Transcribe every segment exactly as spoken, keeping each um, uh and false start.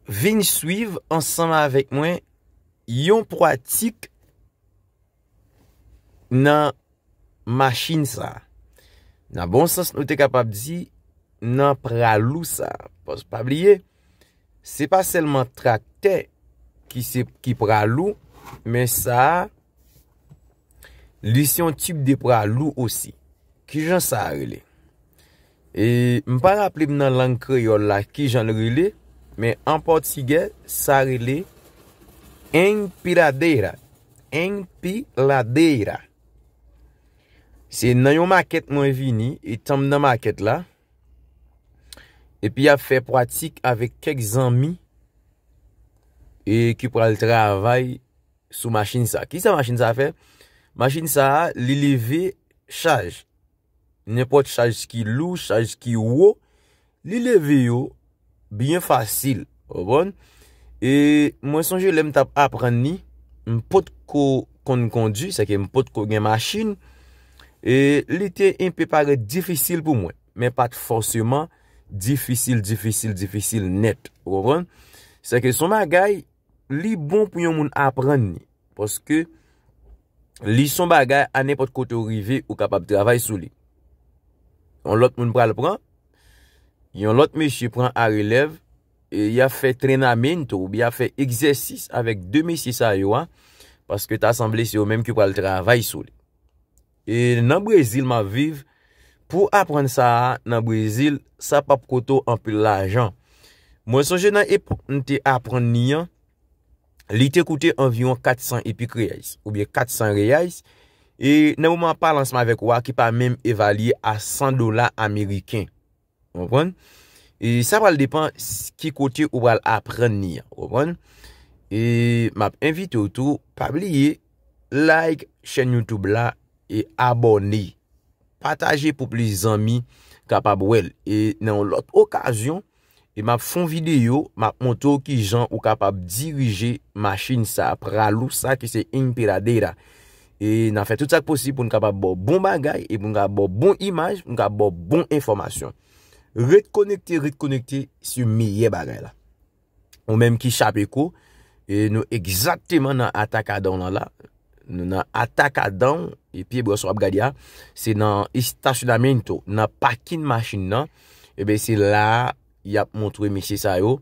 vin swiv ansanm avèk mwen yon pratik nan machin sa. Nan bon sans, nou te kapab di nan pralou sa. Paske pa bliye, se pa sèlman traktè ki se, ki pralou, men sa, li se yon tip de pralou osi. Kijan sa rele? E, m pa raple m nan lang kreyòl la kijan l rele, men an pòtigè, sa rele empilhadeira. Empilhadeira. Se nan yon makèt mwen vini, etan m nan makèt la, epi y ap fè pratik avèk kèk zanmi e ki pral travay sou machin sa. Kisa machin sa fè? Machin sa, li leve chaj. Nenpòt chaj ki lou, chaj ki wo, li leve yo byen fasil. Ou konprann? E mwen sonje lè m t ap aprann li, m potko konn kondui, sèke m potko gen machin. E li te enpe parèt difisil pou mwen, men pa t fòseman difisil, difisil, difisil nèt. Ou konprann? Sèke se yon bagay, li bon pou yon moun aprann li. Paske li se yon bagay a nenpòt kote ou rive, ou kapab travay sou li. Yon lòt moun pral pran, yon lòt mesye pran a relèv, e y ap fè treinamento, oubyen y ap fè egzèsis avèk de mesye sa yo a, paske ta sanble se yo menm ki pral travay sou li. E nan Brezil m ap viv, pou aprann sa a nan Brezil, sa p ap koute w anpil lajan. Mwen sonje nan epòk m te aprann li an, li te koute anviwon kat san epik reyais, oubyen kat san reyais, e nan moman pale ansanm avèk ou a ki pa menm evalye a san dola ameriken. Ou konprann? E sa pral depann s-, ki kote ou pral aprann li an. Ou konprann? E m ap envite w tou, pa bliye, like chèn YouTube la e abòne. Pataje pou plis zanmi kapab wè l. E nan yon lòt okazyon, e m ap fè yon videyo, m ap montre w kijan ou kapab dirije machin sa, pralou sa ki se empilhadeira. E n ap fè tout sa k posib pou n kapab ba w bon bagay, e pou n kapab ba w bon imaj, pou n kapab ba w bon enfòmasyon. Ret konekte, ret konekte, se meyè bagay la. Ou menm ki chape kou, e nou egzakteman nan Atacadão lan la. Nou nan Atacadão, e pye bwè sa w ap gade a, se nan estacionamento, nan pakin machin nan. Ebyen, se la a y ap montre mesye sa yo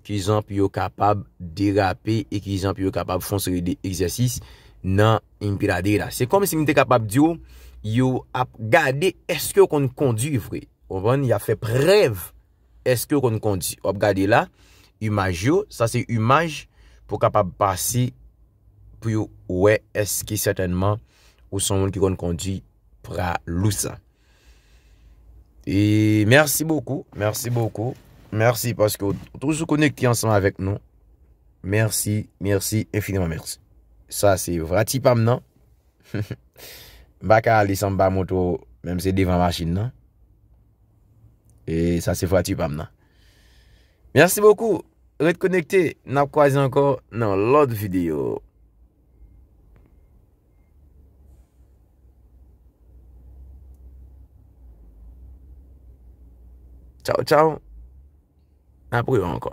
kijan pou yo kapab derape e kijan pou yo kapab fè yon seri de egzèsis nan empilhadeira. Se kòmsi m te kapab di w, yo ap gade èske w konn kondui vre. Ou konprann? Y ap fè prèv èske w konn kondui. W ap gade la, imaj yo, sa se imaj pou kapab pase pou yo wè èske sètènman ou se yon moun ki konn kondui pralou sa. E mèsi bokou, mèsi bokou. Mèsi paske w toujou konekte ansanm avèk nou. Mèsi, mèsi, enfiniman mèsi. Sa se vwati pa m nan. M pa ka ale san m pa montre w, menm se devan machin nan. E sa se vwati pa m nan. Mèsi bokou. Ret konekte, n ap kwaze ankò nan lòt videyo. Tchaw, tchaw. N ap wè ankò.